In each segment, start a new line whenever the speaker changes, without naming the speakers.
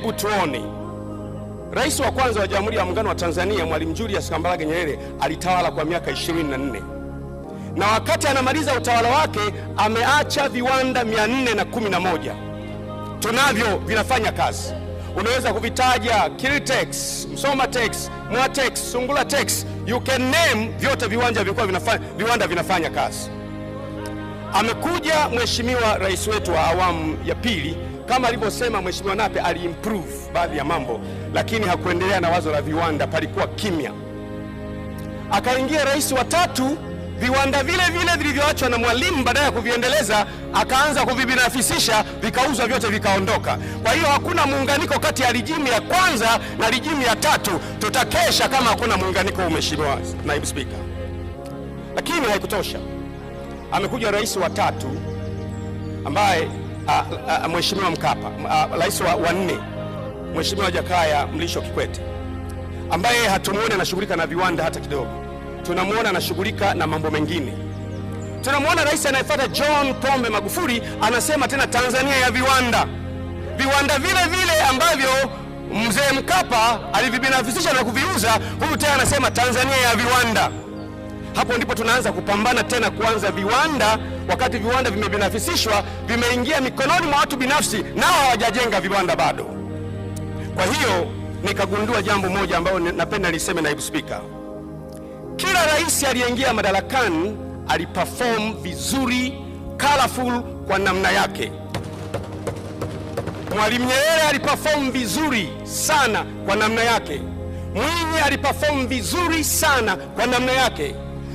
Hebu tuone. Rais wa kwanza wa Jamhuri ya Muungano wa Tanzania, Mwalimu Julius Kambarage Nyerere, alitawala kwa miaka 24, na wakati anamaliza utawala wake ameacha viwanda 411. Tunavyo, vinafanya kazi. Unaweza kuvitaja Kilitex, Msomatex, Mwatex, Sungulatex, you can name, vyote viwanja vilikuwa vinafanya, viwanda vinafanya kazi. Amekuja Mheshimiwa Rais wetu wa awamu ya pili, kama alivyosema Mheshimiwa Nape, aliimprove baadhi ya mambo, lakini hakuendelea na wazo la viwanda, palikuwa kimya. Akaingia rais wa tatu, viwanda vile vile vilivyoachwa na Mwalimu, baadaye ya kuviendeleza akaanza kuvibinafisisha, vikauzwa vyote, vikaondoka. Kwa hiyo hakuna muunganiko kati ya regime ya kwanza na regime ya tatu. Tutakesha kama hakuna muunganiko, Mheshimiwa Naibu Spika. Lakini haikutosha, amekuja rais wa tatu ambaye Mheshimiwa Mkapa, rais wa nne, Mheshimiwa Jakaya Mrisho Kikwete, ambaye hatumuoni anashughulika na viwanda hata kidogo, tunamwona anashughulika na mambo mengine. Tunamwona rais anayefuata, John Pombe Magufuli, anasema tena Tanzania ya viwanda, viwanda vile vile ambavyo mzee Mkapa alivibinafsisha na kuviuza, huyu tena anasema Tanzania ya viwanda. Hapo ndipo tunaanza kupambana tena kuanza viwanda, wakati viwanda vimebinafsishwa, vimeingia mikononi mwa watu binafsi, nao hawajajenga viwanda bado. Kwa hiyo nikagundua jambo moja ambalo napenda niseme, Naibu Spika, kila rais aliyeingia madarakani aliperform vizuri, colorful kwa namna yake. Mwalimu Nyerere aliperform vizuri sana kwa namna yake. Mwinyi aliperform vizuri sana kwa namna yake.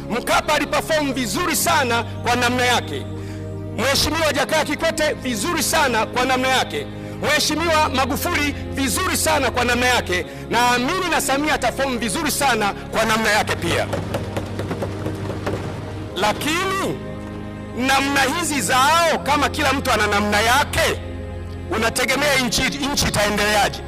Mkapa aliperform vizuri sana kwa namna yake. Mheshimiwa Jakaya Kikwete vizuri sana kwa namna yake. Mheshimiwa Magufuli vizuri sana kwa namna yake. Naamini na Samia ataperform vizuri sana kwa namna yake pia. Lakini namna hizi zao, kama kila mtu ana namna yake, unategemea nchi itaendeleaje?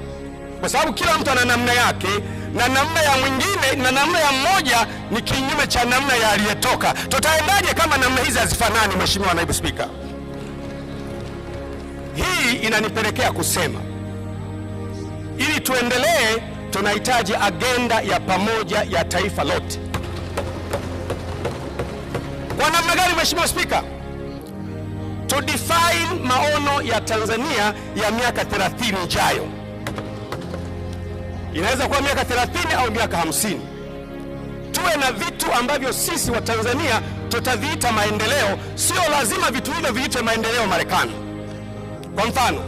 Kwa sababu kila mtu ana namna yake, na namna ya mwingine na namna ya mmoja ni kinyume cha namna ya aliyetoka. Tutaendaje kama namna hizi hazifanani? Mheshimiwa Naibu Spika, hii inanipelekea kusema ili tuendelee, tunahitaji agenda ya pamoja ya taifa lote. Kwa namna gani, Mheshimiwa Spika? To define maono ya Tanzania ya miaka 30 ijayo. Inaweza kuwa miaka 30 au miaka 50. Tuwe na vitu ambavyo sisi wa Tanzania tutaviita maendeleo. Sio lazima vitu hivyo viitwe maendeleo Marekani. Kwa mfano,